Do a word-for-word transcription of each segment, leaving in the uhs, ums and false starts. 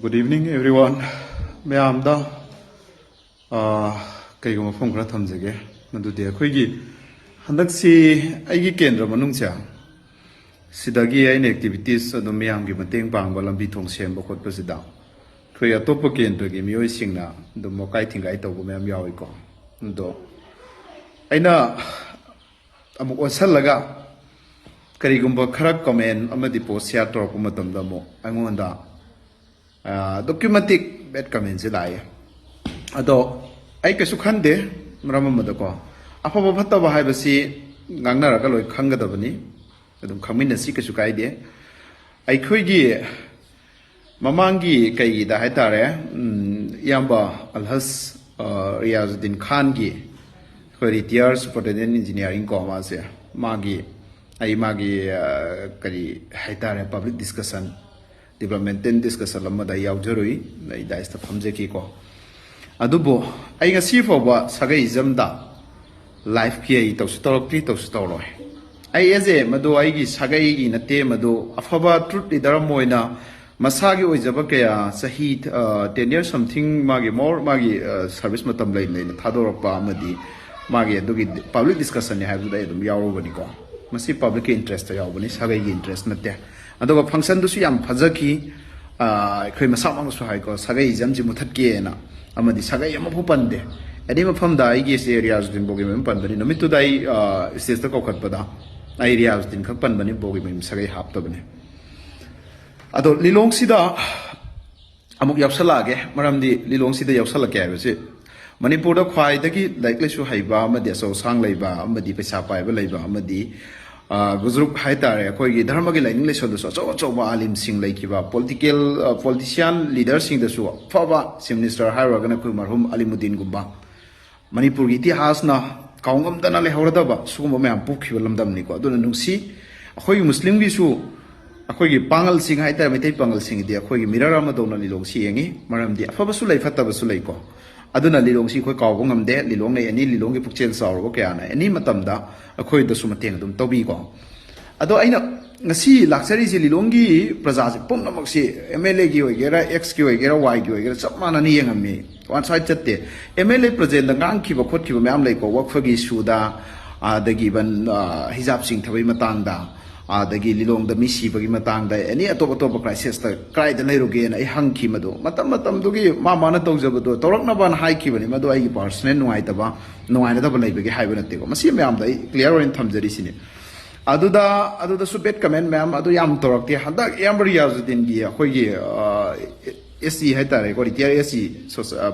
Good evening, everyone. ꯃꯌꯥꯝꯗ ꯑꯥ, ꯀꯩꯒꯨꯝꯕ ꯃꯐꯝ ꯈꯔ ꯊꯝꯖꯒꯦ꯫ ꯃꯗꯨꯗꯤ ꯑꯩꯈꯣꯏꯒꯤ ꯍꯟꯗꯛꯁꯤ ꯑꯩꯒꯤ ꯀꯦꯟꯗ꯭ꯔ ꯃꯅꯨꯡꯁꯦ, ꯁꯤꯗꯒꯤ ꯑꯩꯅ ꯑꯦꯛꯇꯤꯚꯤꯇꯤꯁ ꯑꯗꯨꯝ ꯃꯌꯥꯝꯒꯤ ꯃꯇꯦꯡ ꯄꯥꯡꯕ, ꯂꯝꯕꯤ ꯊꯣꯡ ꯁꯦꯝꯕ ꯈꯣꯠꯄꯁꯤꯗ ꯑꯩꯈꯣꯏ ꯑꯇꯣꯞꯄ ꯀꯦꯟꯗ꯭ꯔꯒꯤ ꯃꯤꯑꯣꯏꯁꯤꯡꯅ ꯑꯗꯨꯝ ꯋꯥꯀꯥꯏ ꯊꯤꯡꯒꯥꯏ ꯇꯧꯕ ꯃꯌꯥꯝ ꯌꯥꯎꯏꯀꯣ꯫ ꯑꯗꯣ ꯑꯩꯅ ꯑꯃꯨꯛ ꯑꯣꯟꯁꯤꯜꯂꯒ ꯀꯔꯤꯒꯨꯝꯕ ꯈꯔ ꯀꯃꯦꯟ ꯑꯃꯗꯤ ꯄꯣꯁ ꯁꯤꯌꯥꯔ ꯇꯧꯔꯛꯄ ꯃꯇꯝꯗ ꯑꯃꯨꯛ ꯑꯩꯉꯣꯟꯗ ꯑꯗꯨꯛꯀꯤ ꯃꯇꯤꯛ ꯕꯦꯠ ꯀꯃꯦꯟꯁꯦ ꯂꯥꯛꯑꯦ꯫ ꯑꯗꯣ ꯑꯩ ꯀꯩꯁꯨ ꯈꯟꯗꯦ꯫ ꯃꯔꯝ ꯑꯃꯗꯀꯣ, ꯑꯐꯕ ꯐꯠꯇꯕ ꯍꯥꯏꯕꯁꯤ ꯉꯥꯡꯅꯔꯒ ꯂꯣꯏ ꯈꯪꯒꯗꯕꯅꯤ, ꯑꯗꯨꯝ ꯈꯪꯃꯤꯟꯅꯁꯤ, ꯀꯩꯁꯨ ꯀꯥꯏꯗꯦ꯫ ꯑꯩꯈꯣꯏꯒꯤ ꯃꯃꯥꯡꯒꯤ ꯀꯩꯒꯤꯗ ꯍꯥꯏꯇꯥꯔꯦ, ꯎꯝ, ꯏꯌꯥꯝꯕ ꯑꯜꯍꯖ, ꯑ, ꯔꯤꯌꯥꯖꯨꯗꯤꯟ ꯈꯥꯟꯒꯤ, ꯑꯩꯈꯣꯏ ꯔꯤꯇꯤꯌꯥꯔ ꯁꯨꯄꯔꯤꯟꯇꯦꯟꯗꯦꯟ ꯏꯟꯖꯤꯅꯤꯌꯥꯔꯤꯡ ꯀꯣ, ꯃꯥꯁꯦ, ꯃꯥꯒꯤ, ꯑꯩ ꯃꯥꯒꯤ, ꯑ, ꯀꯔꯤ ꯍꯥꯏꯇꯥꯔꯦ, ꯄꯕ꯭ꯂꯤꯛ ꯗꯤꯁꯀꯁꯟ, ꯗꯤꯕ꯭ꯂꯞꯃꯦꯟꯇꯦꯜ ꯗꯤꯁꯀꯁꯟ ꯑꯃꯗ ꯑꯩ ꯌꯥꯎꯖꯔꯨꯏ꯫ ꯑꯩ ꯗꯥꯏꯁꯇ ꯐꯝꯖꯈꯤꯀꯣ꯫ ꯑꯗꯨꯕꯨ ꯑꯩ ꯉꯁꯤ ꯐꯥꯎꯕ ꯁꯥꯒꯩ ꯏꯖꯝꯗ ꯂꯥꯏꯐꯀꯤ ꯑꯩ ꯇꯧꯁꯨ ꯇꯧꯔꯛꯇ꯭ꯔꯤ, ꯇꯧꯁꯨ ꯇꯧꯔꯣꯏ꯫ ꯑꯩ ꯑꯦꯖ ꯑꯦ ꯃꯗꯨ ꯑꯩꯒꯤ ꯁꯥꯒꯩꯒꯤ ꯅꯠꯇꯦ, ꯃꯗꯨ ꯑꯐꯕ ꯇ꯭ꯔꯨꯠ ꯂꯤꯗꯔ ꯑꯃ ꯑꯣꯏꯅ ꯃꯁꯥꯒꯤ ꯑꯣꯏꯖꯕ ꯀꯌꯥ, ꯆꯍꯤ, ꯑ, ten years something ꯃꯥꯒꯤ more, ꯃꯥꯒꯤ, ꯑ, ꯁꯔꯚꯤꯁ ꯃꯇꯝ ꯂꯩꯅ ꯂꯩꯅ ꯊꯥꯗꯣꯔꯛꯄ ꯑꯃꯗꯤ ꯃꯥꯒꯤ ꯑꯗꯨꯒꯤ ꯄꯕ꯭ꯂꯤꯛ ꯗꯤꯁꯀꯁꯟꯅꯤ ꯍꯥꯏꯕꯗꯨꯗ ꯑꯩ ꯑꯗꯨꯝ ꯌꯥꯎꯔꯨꯕꯅꯤꯀꯣ꯫ ꯃꯁꯤ ꯄꯕ꯭ꯂꯤꯛꯀꯤ ꯏꯟꯇꯔꯦꯁꯇ ꯌꯥꯎꯕꯅꯤ, ꯁꯥꯒꯩꯒꯤ ꯏꯟꯇꯔꯦꯁ ꯅꯠꯇꯦ꯫ ꯑꯗꯨꯒ ꯐꯪꯁꯟꯗꯨꯁꯨ ꯌꯥꯝ ꯐꯖꯈꯤ꯫ ꯑ, ꯑꯩꯈꯣꯏ ꯃꯁꯥꯃꯛꯅꯁꯨ ꯍꯥꯏꯀꯣ, ꯁꯥꯒꯩ ꯏꯖꯝꯁꯤ ꯃꯨꯊꯠꯀꯦꯅ꯫ ꯑꯃꯗꯤ ꯁꯥꯒꯩ ꯑꯃꯐꯥꯎ ꯄꯟꯗꯦ꯫ ꯑꯦꯅꯤ ꯃꯐꯝꯗ ꯑꯩꯒꯤ ꯏꯆꯦ ꯔꯤꯌꯥꯖꯨꯗꯤꯟ ꯕꯣꯒꯤꯃꯌꯨꯝ ꯄꯟꯕꯅꯤ꯫ ꯅꯨꯃꯤꯠꯇꯨꯗ ꯑꯩ, ꯑ, ꯁ꯭ꯇꯦꯖꯇ ꯀꯧꯈꯠꯄꯗ ꯑꯩ ꯔꯤꯌꯥꯖꯨꯗꯤꯟ ꯈꯛ ꯄꯟꯕꯅꯤ, ꯕꯣꯒꯤꯃꯌꯨꯝ ꯁꯥꯒꯩ ꯍꯥꯞꯇꯕꯅꯤ꯫ ꯑꯗꯣ ꯂꯤꯂꯣꯡꯁꯤꯗ ꯑꯃꯨꯛ ꯌꯥꯎꯁꯜꯂꯛꯑꯒꯦ, ꯃꯔꯝꯗꯤ ꯂꯤꯂꯣꯡꯁꯤꯗ ꯌꯥꯎꯁꯜꯂꯛꯀꯦ ꯍꯥꯏꯕꯁꯤ ꯃꯅꯤꯄꯨꯔꯗ ꯈ꯭ꯋꯥꯏꯗꯒꯤ ꯂꯥꯏꯔꯤꯛ ꯂꯥꯏꯁꯨ ꯍꯩꯕ ꯑꯃꯗꯤ ꯑꯆꯧ ꯑꯁꯥꯡ ꯂꯩꯕ ꯑꯃꯗꯤ ꯄꯩꯁꯥ ꯄꯥꯏꯕ ꯂꯩꯕ ꯑꯃꯗꯤ, ꯑ, ꯕꯨꯖꯨꯔꯨꯛ ꯍꯥꯏꯇꯥꯔꯦ, ꯑꯩꯈꯣꯏꯒꯤ ꯙꯔꯃꯒꯤ ꯂꯥꯏꯅꯤꯡ ꯂꯥꯏꯁꯣꯟꯗꯁꯨ ꯑꯆꯧ ꯑꯆꯧꯕ ꯑꯥꯂꯤꯝꯁꯤꯡ ꯂꯩꯈꯤꯕ, ꯄꯣꯂꯤꯇꯤꯀꯦꯜ, ꯑ, ꯄꯣꯂꯤꯇꯤꯁꯤꯌꯥꯟ ꯂꯤꯗꯔꯁꯤꯡꯗꯁꯨ ꯑꯐꯕ ꯆꯤꯐ ꯃꯤꯅꯤꯁꯇꯔ ꯍꯥꯏꯔꯨꯔꯒꯅ ꯑꯩꯈꯣꯏ ꯃꯔꯍꯨꯝ ꯑꯂꯤꯃꯨꯗꯤꯟꯒꯨꯝꯕ, ꯃꯅꯤꯄꯨꯔꯒꯤ ꯏꯇꯤꯍꯥꯁꯅ ꯀꯥꯎꯉꯝꯗꯅ ꯂꯩꯍꯧꯔꯗꯕ ꯁꯤꯒꯨꯝꯕ ꯃꯌꯥꯝ ꯄꯣꯛꯈꯤꯕ ꯂꯝꯗꯝꯅꯤꯀꯣ꯫ ꯑꯗꯨꯅ ꯅꯨꯡꯁꯤ, ꯑꯩꯈꯣꯏꯒꯤ ꯃꯨꯁꯂꯤꯝꯒꯤꯁꯨ ꯑꯩꯈꯣꯏꯒꯤ ꯄꯥꯉꯜꯁꯤꯡ ꯍꯥꯏꯇꯥꯔꯦ, ꯃꯩꯇꯩ ꯄꯥꯉꯜꯁꯤꯡꯒꯤꯗꯤ ꯑꯩꯈꯣꯏꯒꯤ ꯃꯤꯔꯔ ꯑꯃꯗꯧꯅ ꯂꯤꯂꯣꯡꯁꯤ ꯌꯦꯡꯉꯤ꯫ ꯃꯔꯝꯗꯤ ꯑꯐꯕꯁꯨ ꯂꯩ, ꯐꯠꯇꯕꯁꯨ ꯂꯩꯀꯣ꯫ ꯑꯗꯨꯅ ꯂꯤꯂꯣꯡꯁꯤ ꯑꯩꯈꯣꯏ ꯀꯥꯎꯕ ꯉꯝꯗꯦ꯫ ꯂꯤꯂꯣꯡꯅ ꯑꯦꯅꯤ, ꯂꯤꯂꯣꯡꯒꯤ ꯄꯨꯛꯆꯦꯜ ꯆꯥꯎꯔꯕ ꯀꯌꯥꯅ ꯑꯦꯅꯤ ꯃꯇꯝꯗ ꯑꯩꯈꯣꯏꯗꯁꯨ ꯃꯇꯦꯡ ꯑꯗꯨꯝ ꯇꯧꯕꯤꯀꯣ꯫ ꯑꯗꯣ ꯑꯩꯅ ꯉꯁꯤ ꯂꯥꯛꯆꯔꯤꯁꯤ ꯂꯤꯂꯣꯡꯒꯤ ꯄ꯭ꯔꯖꯥꯁꯦ ꯄꯨꯝꯅꯃꯛꯁꯤ, ꯑꯦꯝ ꯑꯦꯜ ꯑꯦꯒꯤ ꯑꯣꯏꯒꯦꯔꯥ, ꯑꯦꯛꯁꯀꯤ ꯑꯣꯏꯒꯦꯔꯥ, ꯋꯥꯏꯒꯤ ꯑꯣꯏꯒꯦꯔꯥ, ꯆꯞ ꯃꯥꯟꯅꯅ ꯌꯦꯡꯉꯝꯃꯤ꯫ ꯋꯥꯟ ꯁꯥꯏꯗ ꯆꯠꯇꯦ꯫ ꯑꯦꯝ ꯑꯦꯜ ꯑꯦ ꯄ꯭ꯔꯖꯦꯟꯗ ꯉꯥꯡꯈꯤꯕ ꯈꯣꯠꯈꯤꯕ ꯃꯌꯥꯝ ꯂꯩꯀꯣ, ꯋꯛꯐꯒꯤ ꯏꯁꯨꯗ, ꯑꯗꯒꯤ ꯏꯚꯟ ꯍꯤꯖꯥꯕ ꯆꯤꯡꯊꯕꯒꯤ ꯃꯇꯥꯡꯗ, ꯑꯗꯒꯤ ꯂꯤꯂꯣꯡꯗ ꯃꯤ ꯁꯤꯕꯒꯤ ꯃꯇꯥꯡꯗ, ꯑꯦꯅꯤ ꯑꯇꯣꯞ ꯑꯇꯣꯞꯄ ꯀ꯭ꯔꯥꯏꯁꯤꯁꯇ ꯀꯗꯥꯏꯗ ꯂꯩꯔꯨꯒꯦꯅ ꯑꯩ ꯍꯪꯈꯤ꯫ ꯃꯗꯨ ꯃꯇꯝ ꯃꯇꯝꯗꯨꯒꯤ ꯃꯥ ꯃꯥꯅ ꯇꯧꯖꯕꯗꯣ ꯇꯧꯔꯛꯅꯕꯅ ꯍꯥꯏꯈꯤꯕꯅꯤ꯫ ꯃꯗꯨ ꯑꯩꯒꯤ ꯄꯥꯔꯁꯣꯅꯦꯜ ꯅꯨꯡꯉꯥꯏꯇꯕ, ꯅꯨꯡꯉꯥꯏꯅꯗꯕ ꯂꯩꯕꯒꯤ ꯍꯥꯏꯕ ꯅꯠꯇꯦꯀꯣ꯫ ꯃꯁꯤ ꯃꯌꯥꯝꯗ ꯑꯩ ꯀ꯭ꯂꯤꯌꯥꯔ ꯑꯣꯏꯅ ꯊꯝꯖꯔꯤꯁꯤꯅꯤ꯫ ꯑꯗꯨꯗ, ꯑꯗꯨꯗꯁꯨ ꯕꯦꯠ ꯀꯃꯦꯟ ꯃꯌꯥꯝ ꯑꯗꯨ ꯌꯥꯝ ꯇꯧꯔꯛꯇꯦ꯫ ꯍꯟꯗꯛ ꯏꯌꯥꯝꯕ ꯔꯤꯌꯥꯖꯨꯗꯤꯟꯒꯤ, ꯑꯩꯈꯣꯏꯒꯤ ꯑꯦꯁ ꯏ ꯍꯥꯏꯇꯥꯔꯦꯀꯣ, ꯔꯤꯇꯤꯌꯥꯔ ꯑꯦꯁ ꯏ,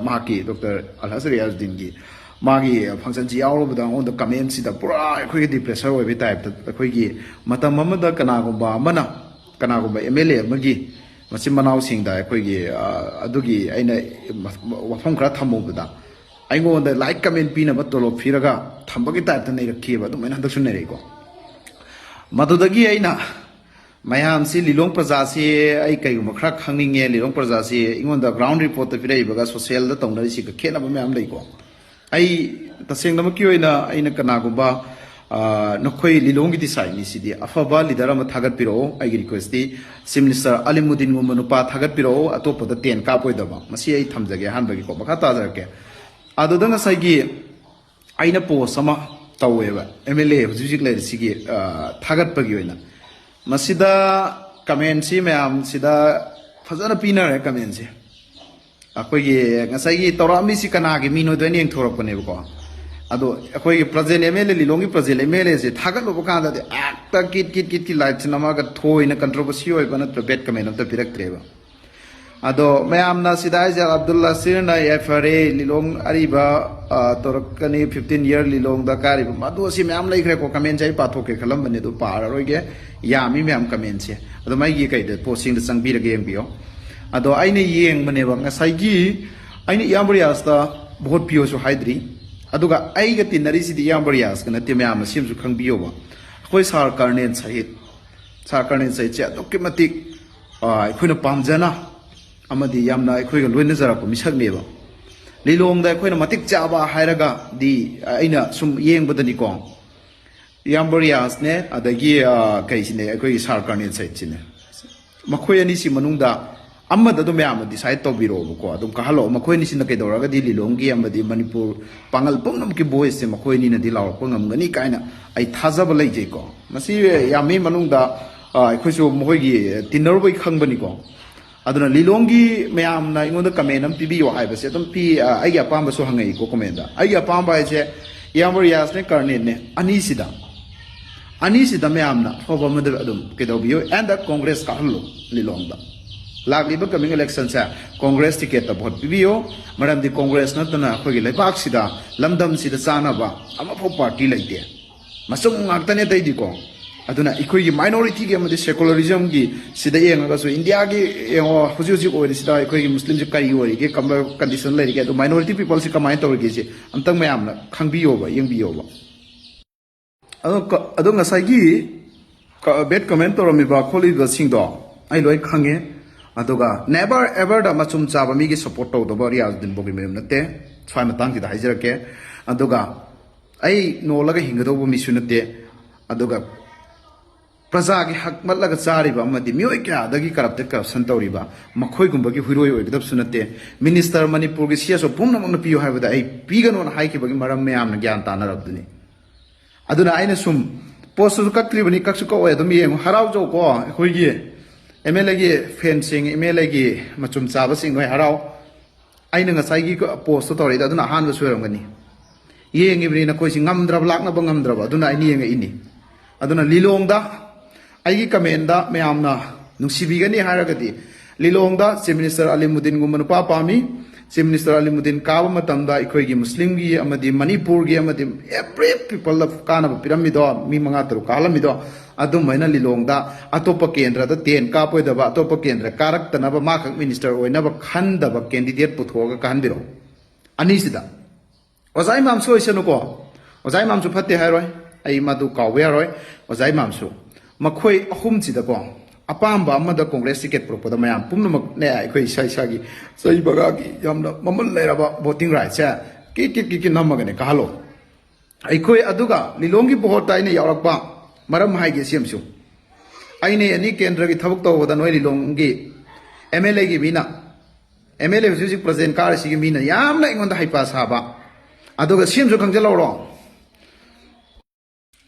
ꯃꯍꯥꯛꯀꯤ, ꯗꯣꯛꯇꯔ ꯑꯜꯍꯖ ꯔꯤꯌꯥꯖꯨꯗꯤꯟꯒꯤ, ꯃꯥꯒꯤ ꯐꯪꯁꯟꯁꯤ ꯌꯥꯎꯔꯨꯕꯗ ꯑꯩꯉꯣꯟꯗ ꯀꯃꯦꯟꯁꯤꯗ ꯄꯨꯔꯥ ꯑꯩꯈꯣꯏꯒꯤ ꯗꯤꯄ꯭ꯔꯦꯁꯔ ꯑꯣꯏꯕꯒꯤ ꯇꯥꯏꯞꯇ, ꯑꯩꯈꯣꯏꯒꯤ ꯃꯇꯝ ꯑꯃꯗ ꯀꯅꯥꯒꯨꯝꯕ ꯑꯃꯅ, ꯀꯅꯥꯒꯨꯝꯕ ꯑꯦꯝ ꯑꯦꯜ ꯑꯦ ꯑꯃꯒꯤ ꯃꯆꯤꯟ ꯃꯅꯥꯎꯁꯤꯡꯗ ꯑꯩꯈꯣꯏꯒꯤ, ꯑ, ꯑꯗꯨꯒꯤ ꯑꯩꯅ ꯋꯥꯐꯝ ꯈꯔ ꯊꯝꯃꯨꯕꯗ, ꯑꯩꯉꯣꯟꯗ ꯂꯥꯏꯛ ꯀꯃꯦꯟ ꯄꯤꯅꯕ ꯇꯣꯂꯣꯞ ꯄꯤꯔꯒ ꯊꯝꯕꯒꯤ ꯇꯥꯏꯞꯇ ꯅꯩꯔꯛꯈꯤꯑꯕ꯫ ꯑꯗꯨꯃꯥꯏꯅ ꯍꯟꯗꯛꯁꯨ ꯅꯩꯔꯛꯏꯀꯣ꯫ ꯃꯗꯨꯗꯒꯤ ꯑꯩꯅ ꯃꯌꯥꯝꯁꯤ, ꯂꯤꯂꯣꯡ ꯄ꯭ꯔꯖꯥꯁꯤ ꯑꯩ ꯀꯩꯒꯨꯝꯕ ꯈꯔ ꯈꯪꯅꯤꯡꯉꯦ꯫ ꯂꯤꯂꯣꯡ ꯄ꯭ꯔꯖꯥꯁꯤ ꯑꯩꯉꯣꯟꯗ ꯒ꯭ꯔꯥꯎꯟ ꯔꯤꯄꯣꯔꯠꯇ ꯄꯤꯔꯛꯏꯕꯒ ꯁꯣꯁꯦꯜꯗ ꯇꯧꯅꯔꯤꯁꯤꯒ ꯈꯦꯠꯅꯕ ꯃꯌꯥꯝ ꯂꯩꯀꯣ꯫ ꯑꯩ ꯇꯁꯦꯡꯅꯃꯛꯀꯤ ꯑꯣꯏꯅ ꯑꯩꯅ ꯀꯅꯥꯒꯨꯝꯕ, ꯑ, ꯅꯈꯣꯏ ꯂꯤꯂꯣꯡꯒꯤꯗꯤ ꯁꯥꯏꯠꯅꯤ ꯁꯤꯗꯤ, ꯑꯐꯕ ꯂꯤꯗꯔ ꯑꯃ ꯊꯥꯒꯠꯄꯤꯔꯛꯑꯣ꯫ ꯑꯩꯒꯤ ꯔꯤꯀ꯭ꯋꯦꯁꯇꯤ ꯆꯤꯐ ꯃꯤꯅꯤꯁꯇꯔ ꯑꯂꯤꯃꯨꯗꯤꯟꯒꯨꯝꯕ ꯅꯨꯄꯥ ꯊꯥꯒꯠꯄꯤꯔꯛꯑꯣ, ꯑꯇꯣꯞꯄꯗ ꯇꯦꯟ ꯀꯥꯞꯄꯣꯏꯗꯕ꯫ ꯃꯁꯤ ꯑꯩ ꯊꯝꯖꯒꯦ ꯑꯍꯥꯟꯕꯒꯤꯀꯣ꯫ ꯃꯈꯥ ꯇꯥꯖꯔꯛꯀꯦ꯫ ꯑꯗꯨꯗ ꯉꯁꯥꯏꯒꯤ ꯑꯩꯅ ꯄꯣꯁ ꯑꯃ ꯇꯧꯋꯦꯕ, ꯑꯦꯝ ꯑꯦꯜ ꯑꯦ ꯍꯧꯖꯤꯛ ꯍꯧꯖꯤꯛ ꯂꯩꯔꯤꯁꯤꯒꯤ, ꯑ, ꯊꯥꯒꯠꯄꯒꯤ ꯑꯣꯏꯅ꯫ ꯃꯁꯤꯗ ꯀꯃꯦꯟꯁꯤ ꯃꯌꯥꯝꯁꯤꯗ ꯐꯖꯅ ꯄꯤꯅꯔꯦ ꯀꯃꯦꯟꯁꯦ꯫ ꯑꯩꯈꯣꯏꯒꯤ ꯉꯁꯥꯏꯒꯤ ꯇꯧꯔꯛꯑꯝꯃꯤꯁꯤ ꯀꯅꯥꯒꯤ ꯃꯤꯅꯣꯗꯣ ꯑꯩꯅ ꯌꯦꯡꯊꯣꯔꯛꯄꯅꯦꯕꯀꯣ꯫ ꯑꯗꯣ ꯑꯩꯈꯣꯏꯒꯤ ꯄ꯭ꯔꯖꯦꯟ ꯑꯦꯝ ꯑꯦꯜ ꯑꯦ, ꯂꯤꯂꯣꯡꯒꯤ ꯄ꯭ꯔꯖꯦꯟ ꯑꯦꯝ ꯑꯦꯜ ꯑꯦꯁꯦ ꯊꯥꯒꯠꯂꯨꯕ ꯀꯥꯟꯗꯗꯤ ꯍꯦꯛꯇ ꯀꯤꯠ ꯀꯤꯠ ꯀꯤꯠ ꯀꯤꯠ ꯂꯥꯏꯛꯁꯤꯅ ꯑꯃꯒ ꯊꯣꯏꯅ ꯀꯟꯇ꯭ꯔꯣꯚꯔꯁꯤ ꯑꯣꯏꯕ ꯅꯠꯇ꯭ꯔ ꯕꯦꯠ ꯀꯃꯦꯟ ꯑꯝꯇ ꯄꯤꯔꯛꯇ꯭ꯔꯦꯕ꯫ ꯑꯗꯣ ꯃꯌꯥꯝꯅ ꯁꯤꯗ ꯍꯥꯏꯁꯦ, ꯑꯕꯗꯨꯜ ꯅꯥꯁꯤꯔꯅ ꯌꯥꯏꯐꯔꯦ, ꯂꯤꯂꯣꯡ ꯑꯔꯤꯕ, ꯑ, ꯇꯧꯔꯛꯀꯅꯤ, ꯐꯤꯐꯇꯤꯟ ꯌꯔ ꯂꯤꯂꯣꯡꯗ ꯀꯥꯔꯤꯕ, ꯃꯗꯨ ꯑꯁꯤ ꯃꯌꯥꯝ ꯂꯩꯈ꯭ꯔꯦꯀꯣ꯫ ꯀꯃꯦꯟꯁꯦ ꯑꯩ ꯄꯥꯊꯣꯛꯀꯦ ꯈꯜꯂꯝꯕꯅꯦ, ꯑꯗꯨ ꯄꯥꯔꯔꯣꯏꯒꯦ, ꯌꯥꯝꯃꯤ ꯃꯌꯥꯝ ꯀꯃꯦꯟꯁꯦ꯫ ꯑꯗꯨꯝ ꯑꯩꯒꯤ ꯀꯩꯗ ꯄꯣꯁꯁꯤꯡꯗ ꯆꯪꯕꯤꯔꯒ ꯌꯦꯡꯕꯤꯌꯣ꯫ ꯑꯗꯣ ꯑꯩꯅ ꯌꯦꯡꯕꯅꯦꯕ, ꯉꯁꯥꯏꯒꯤ ꯑꯩꯅ ꯏꯌꯥꯝꯕ ꯔꯤꯌꯥꯖꯇ ꯚꯣꯠ ꯄꯤꯌꯣꯁꯨ ꯍꯥꯏꯗ꯭ꯔꯤ, ꯑꯗꯨꯒ ꯑꯩꯒ ꯇꯤꯟꯅꯔꯤꯁꯤꯗꯤ ꯏꯌꯥꯝꯕ ꯔꯤꯌꯥꯖꯀ ꯅꯠꯇꯦ꯫ ꯃꯌꯥꯝꯅ ꯁꯤ ꯑꯃꯁꯨ ꯈꯪꯕꯤꯌꯣꯕ, ꯑꯩꯈꯣꯏ ꯁꯥꯔ ꯀꯔꯅꯦꯜ ꯁꯍꯤꯗ, ꯁꯥꯔ ꯀꯔꯅꯦꯜ ꯁꯍꯤꯗꯁꯦ ꯑꯗꯨꯛꯀꯤ ꯃꯇꯤꯛ, ꯑ, ꯑꯩꯈꯣꯏꯅ ꯄꯥꯝꯖꯅ ꯑꯃꯗꯤ ꯌꯥꯝꯅ ꯑꯩꯈꯣꯏꯒ ꯂꯣꯏꯅꯖꯔꯛꯄ ꯃꯤꯁꯛꯅꯦꯕ꯫ ꯂꯤꯂꯣꯡꯗ ꯑꯩꯈꯣꯏꯅ ꯃꯇꯤꯛ ꯆꯥꯕ ꯍꯥꯏꯔꯒꯗꯤ, ꯑꯩꯅ ꯁꯨꯝ ꯌꯦꯡꯕꯗꯅꯤꯀꯣ, ꯏꯌꯥꯝꯕ ꯔꯤꯌꯥꯁꯅꯦ, ꯑꯗꯒꯤ ꯑ, ꯀꯩꯁꯤꯅꯦ, ꯑꯩꯈꯣꯏꯒꯤ ꯁꯥꯔ ꯀꯔꯅꯦꯠ ꯁꯩꯠꯁꯤꯅꯦ, ꯃꯈꯣꯏ ꯑꯅꯤꯁꯤ ꯃꯅꯨꯡꯗ ꯑꯃꯗ ꯑꯗꯨꯝ ꯃꯌꯥꯝꯅ ꯗꯤꯁꯥꯏꯠ ꯇꯧꯕꯤꯔꯛꯑꯣꯕꯀꯣ, ꯑꯗꯨꯝ ꯀꯥꯍꯜꯂꯛꯑꯣ꯫ ꯃꯈꯣꯏ ꯑꯅꯤꯁꯤꯅ ꯀꯩꯗꯧꯔꯒꯗꯤ ꯂꯤꯂꯣꯡꯒꯤ ꯑꯃꯗꯤ ꯃꯅꯤꯄꯨꯔ ꯄꯥꯡꯒꯜ ꯄꯨꯝꯅꯃꯛꯀꯤ ꯚꯣꯏꯁꯁꯦ ꯃꯈꯣꯏ ꯑꯅꯤꯅꯗꯤ ꯂꯥꯎꯔꯛꯄ ꯉꯝꯒꯅꯤ ꯀꯥꯏꯅ ꯑꯩ ꯊꯥꯖꯕ ꯂꯩꯖꯩꯀꯣ꯫ ꯃꯁꯤ ꯌꯥꯝꯃꯤ ꯃꯅꯨꯡꯗ ꯑ, ꯑꯩꯈꯣꯏꯁꯨ ꯃꯈꯣꯏꯒꯤ ꯇꯤꯟꯅꯔꯨꯕꯩ ꯈꯪꯕꯅꯤꯀꯣ꯫ ꯑꯗꯨꯅ ꯂꯤꯂꯣꯡꯒꯤ ꯃꯌꯥꯝꯅ ꯑꯩꯉꯣꯟꯗ ꯀꯃꯦꯟ ꯑꯃ ꯄꯤꯕꯤꯌꯣ ꯍꯥꯏꯕꯁꯦ ꯑꯗꯨꯝ ꯄꯤ꯫ ꯑ, ꯑꯩꯒꯤ ꯑꯄꯥꯝꯕꯁꯨ ꯍꯪꯉꯛꯏꯀꯣ ꯀꯃꯦꯟꯗ꯫ ꯑꯩꯒꯤ ꯑꯄꯥꯝꯕ ꯍꯥꯏꯁꯦ ꯏꯌꯥꯝꯕ ꯔꯤꯌꯥꯁꯅꯦ, ꯀꯔꯅꯦꯠꯅꯦ, ꯑꯅꯤꯁꯤꯗ, ꯑꯅꯤꯁꯤꯗ ꯃꯌꯥꯝꯅ ꯑꯐꯕ ꯑꯃꯗ ꯑꯗꯨꯝ ꯀꯩꯗꯧꯕꯤꯌꯨ, ꯑꯦꯟꯗ ꯀꯣꯡꯒ꯭ꯔꯦꯁ ꯀꯥꯍꯜꯂꯨ ꯂꯤꯂꯣꯡꯗ꯫ ꯂꯥꯛꯂꯤꯕ ꯀꯃꯤꯡ ꯏꯂꯦꯛꯁꯟꯁꯦ ꯀꯣꯡꯒ꯭ꯔꯦꯁ ꯇꯤꯀꯦꯠꯇ ꯚꯣꯠ ꯄꯤꯕꯤꯌꯨ꯫ ꯃꯔꯝꯗꯤ ꯀꯣꯡꯒ꯭ꯔꯦꯁ ꯅꯠꯇꯅ ꯑꯩꯈꯣꯏꯒꯤ ꯂꯩꯕꯥꯛꯁꯤꯗ, ꯂꯝꯗꯝꯁꯤꯗ ꯆꯥꯅꯕ ꯑꯃꯐꯥꯎ ꯄꯥꯔꯇꯤ ꯂꯩꯇꯦ꯫ ꯃꯆꯨꯝ ꯉꯥꯛꯇꯅꯦ ꯑꯇꯩꯗꯤꯀꯣ꯫ ꯑꯗꯨꯅ ꯑꯩꯈꯣꯏꯒꯤ ꯃꯥꯏꯅꯣꯔꯤꯇꯤꯒꯤ ꯑꯃꯗꯤ ꯁꯦꯀꯨꯂꯔꯤꯖꯝꯒꯤ ꯁꯤꯗ ꯌꯦꯡꯉꯒꯁꯨ, ꯏꯟꯗꯤꯌꯥꯒꯤ ꯌꯦꯡꯉꯣ, ꯍꯧꯖꯤꯛ ꯍꯧꯖꯤꯛ ꯑꯣꯏꯔꯤꯁꯤꯗ ꯑꯩꯈꯣꯏꯒꯤ ꯃꯨꯁꯂꯤꯝꯁꯤ ꯀꯔꯤ ꯑꯣꯏꯔꯤꯒꯦ, ꯀꯝꯕ ꯀꯟꯗꯤꯁꯟ ꯂꯩꯔꯤꯒꯦ, ꯑꯗꯨ ꯃꯥꯏꯅꯣꯔꯤꯇꯤ ꯄꯤꯄꯜꯁꯤ ꯀꯃꯥꯏꯅ ꯇꯧꯔꯤꯒꯦꯁꯦ ꯑꯝꯇꯪ ꯃꯌꯥꯝꯅ ꯈꯪꯕꯤꯌꯣꯕ, ꯌꯦꯡꯕꯤꯌꯣꯕ꯫ ꯑꯗꯣ ꯀ-, ꯑꯗꯣ ꯉꯁꯥꯏꯒꯤ ꯕꯦꯠ ꯀꯃꯦꯟ ꯇꯧꯔꯝꯃꯤꯕ ꯈꯣꯠꯂꯤꯕꯁꯤꯡꯗꯣ ꯑꯩ ꯂꯣꯏ ꯈꯪꯉꯦ꯫ ꯑꯗꯨꯒ ꯅꯦꯕꯔ ꯑꯦꯕꯔꯗ ꯃꯆꯨꯝ ꯆꯥꯕ ꯃꯤꯒꯤ ꯁꯞꯄꯣꯔꯠ ꯇꯧꯗꯕ ꯔꯤꯌꯥꯖꯨꯗꯤꯟ ꯕꯣꯒꯤ ꯃꯌꯨꯝ ꯅꯠꯇꯦ꯫ ꯁ꯭ꯋꯥꯏ ꯃꯇꯥꯡꯁꯤꯗ ꯍꯥꯏꯖꯔꯛꯀꯦ꯫ ꯑꯗꯨꯒ ꯑꯩ ꯅꯣꯜꯂꯒ ꯍꯤꯡꯒꯗꯧꯕ ꯃꯤꯁꯨ ꯅꯠꯇꯦ꯫ ꯑꯗꯨꯒ ꯄ꯭ꯔꯖꯥꯒꯤ ꯍꯛ ꯃꯠꯂꯒ ꯆꯥꯔꯤꯕ ꯑꯃꯗꯤ ꯃꯤꯑꯣꯏ ꯀꯌꯥꯗꯒꯤ ꯀꯔꯞꯇꯦꯠ ꯀꯔꯞꯁꯟ ꯇꯧꯔꯤꯕ ꯃꯈꯣꯏꯒꯨꯝꯕꯒꯤ ꯍꯨꯏꯔꯣꯏ ꯑꯣꯏꯒꯗꯕꯁꯨ ꯅꯠꯇꯦ꯫ ꯃꯤꯅꯤꯁꯇꯔ ꯃꯅꯤꯄꯨꯔꯒꯤ ꯁꯤ ꯑꯦꯁ ꯑꯣ ꯄꯨꯝꯅꯃꯛꯅ ꯄꯤꯌꯨ ꯍꯥꯏꯕꯗ ꯑꯩ ꯄꯤꯒꯅꯣꯅ ꯍꯥꯏꯈꯤꯕꯒꯤ ꯃꯔꯝ ꯃꯌꯥꯝꯅ ꯒ꯭ꯌꯥꯟ ꯇꯥꯅꯔꯕꯗꯨꯅꯤ꯫ ꯑꯗꯨꯅ ꯑꯩꯅ ꯁꯨꯝ ꯄꯣꯁꯇꯨꯁꯨ ꯀꯛꯇ꯭ꯔꯤꯕꯅꯤ, ꯀꯛꯁꯨ ꯀꯛꯑꯣꯏ, ꯑꯗꯨꯝ ꯌꯦꯡꯉꯨ, ꯍꯔꯥꯎꯖꯧꯀꯣ꯫ ꯑꯩꯈꯣꯏꯒꯤ ꯑꯦꯝ ꯑꯦꯜ ꯑꯦꯒꯤ ꯐꯦꯟꯁꯤꯡ, ꯑꯦꯝ ꯑꯦꯜ ꯑꯦꯒꯤ ꯃꯆꯨꯝ ꯆꯥꯕꯁꯤꯡ ꯅꯣꯏ ꯍꯔꯥꯎ꯫ ꯑꯩꯅ ꯉꯁꯥꯏꯒꯤ ꯄꯣꯁꯇꯣ ꯇꯧꯔꯛꯏꯗꯣ ꯑꯗꯨꯅ ꯑꯍꯥꯟꯕ ꯁꯣꯏꯔꯝꯒꯅꯤ꯫ ꯌꯦꯡꯉꯤꯕꯅꯤ ꯅꯈꯣꯏꯁꯤ ꯉꯝꯗ꯭ꯔꯕ, ꯂꯥꯛꯅꯕ ꯉꯝꯗ꯭ꯔꯕ, ꯑꯗꯨꯅ ꯑꯩꯅ ꯌꯦꯡꯉꯛꯏꯅꯤ꯫ ꯑꯗꯨꯅ ꯂꯤꯂꯣꯡꯗ ꯑꯩꯒꯤ ꯀꯃꯦꯟꯗ ꯃꯌꯥꯝꯅ ꯅꯨꯡꯁꯤꯕꯤꯒꯅꯤ ꯍꯥꯏꯔꯒꯗꯤ, ꯂꯤꯂꯣꯡꯗ ꯆꯤꯐ ꯃꯤꯅꯤꯁꯇꯔ ꯑꯂꯤꯃꯨꯗꯤꯟꯒꯨꯝꯕ ꯅꯨꯄꯥ ꯄꯥꯝꯃꯤ꯫ ꯆꯤꯐ ꯃꯤꯅꯤꯁꯇꯔ ꯑꯂꯤꯃꯨꯗꯤꯟ ꯀꯥꯕ ꯃꯇꯝꯗ ꯑꯩꯈꯣꯏꯒꯤ ꯃꯨꯁꯂꯤꯝꯒꯤ ꯑꯃꯗꯤ ꯃꯅꯤꯄꯨꯔꯒꯤ ꯑꯃꯗꯤ ꯑꯦꯚ꯭ꯔꯤ ꯄꯤꯄꯜꯗ ꯀꯥꯟꯅꯕ ꯄꯤꯔꯝꯃꯤꯗꯣ, ꯃꯤ ꯃꯉꯥ ꯇꯔꯨꯛ ꯀꯥꯍꯜꯂꯝꯃꯤꯗꯣ, ꯑꯗꯨꯃꯥꯏꯅ ꯂꯤꯂꯣꯡꯗ ꯑꯇꯣꯞꯄ ꯀꯦꯟꯗ꯭ꯔꯗ ꯇꯦꯟ ꯀꯥꯞꯄꯣꯏꯗꯕ, ꯑꯇꯣꯞꯄ ꯀꯦꯟꯗ꯭ꯔ ꯀꯥꯔꯛꯇꯅꯕ, ꯃꯥꯈꯛ ꯃꯤꯅꯤꯁꯇꯔ ꯑꯣꯏꯅꯕ ꯈꯟꯗꯕ ꯀꯦꯟꯗꯤꯗꯦꯠ ꯄꯨꯊꯣꯛꯑꯒ ꯀꯥꯍꯟꯕꯤꯔꯛꯑꯣ꯫ ꯑꯅꯤꯁꯤꯗ ꯑꯣꯖꯥ ꯏꯃꯥꯝꯁꯨ ꯑꯣꯏꯁꯅꯨꯀꯣ꯫ ꯑꯣꯖꯥ ꯏꯃꯥꯝꯁꯨ ꯐꯠꯇꯦ ꯍꯥꯏꯔꯣꯏ, ꯑꯩ ꯃꯗꯨ ꯀꯥꯎꯕ ꯌꯥꯔꯣꯏ꯫ ꯑꯣꯖꯥ ꯏꯃꯥꯝꯁꯨ, ꯃꯈꯣꯏ ꯑꯍꯨꯝꯁꯤꯗꯀꯣ ꯑꯄꯥꯝꯕ ꯑꯃꯗ ꯀꯣꯡꯒ꯭ꯔꯦꯁ ꯇꯤꯀꯦꯠ ꯄꯨꯔꯛꯄꯗ ꯃꯌꯥꯝ ꯄꯨꯝꯅꯃꯛꯅꯦ, ꯑꯩꯈꯣꯏ ꯏꯁꯥ ꯏꯁꯥꯒꯤ ꯆꯍꯤ ꯕꯒꯥꯒꯤ ꯌꯥꯝꯅ ꯃꯃꯜ ꯂꯩꯔꯕ ꯚꯣꯇꯤꯡ ꯔꯥꯏꯠꯁꯦ ꯀꯤꯛ ꯀꯤꯛ ꯀꯤꯛ ꯀꯤꯛ ꯅꯝꯃꯒꯅꯦ ꯀꯥꯍꯜꯂꯣ꯫ ꯑꯩꯈꯣꯏ ꯑꯗꯨꯒ ꯂꯤꯂꯣꯡꯒꯤ ꯕꯣꯍꯣꯠꯇ ꯑꯩꯅ ꯌꯥꯎꯔꯛꯄ ꯃꯔꯝ ꯍꯥꯏꯒꯦ ꯁꯤ ꯑꯃꯁꯨ꯫ ꯑꯩꯅ ꯑꯦꯅꯤ ꯀꯦꯟꯗ꯭ꯔꯒꯤ ꯊꯕꯛ ꯇꯧꯕꯗ ꯅꯣꯏ ꯂꯤꯂꯣꯡꯒꯤ ꯑꯦꯝ ꯑꯦꯜ ꯑꯦꯒꯤ ꯃꯤꯅ, ꯑꯦꯝ ꯑꯦꯜ ꯑꯦ ꯍꯧꯖꯤꯛ ꯍꯧꯖꯤꯛ ꯄ꯭ꯔꯖꯦꯟ ꯀꯥꯔꯤꯁꯤꯒꯤ ꯃꯤꯅ ꯌꯥꯝꯅ ꯑꯩꯉꯣꯟꯗ ꯍꯩꯄꯥ ꯁꯥꯕ꯫ ꯑꯗꯨꯒ ꯁꯤ ꯑꯃꯁꯨ ꯈꯪꯖꯤꯜꯍꯧꯔꯣ,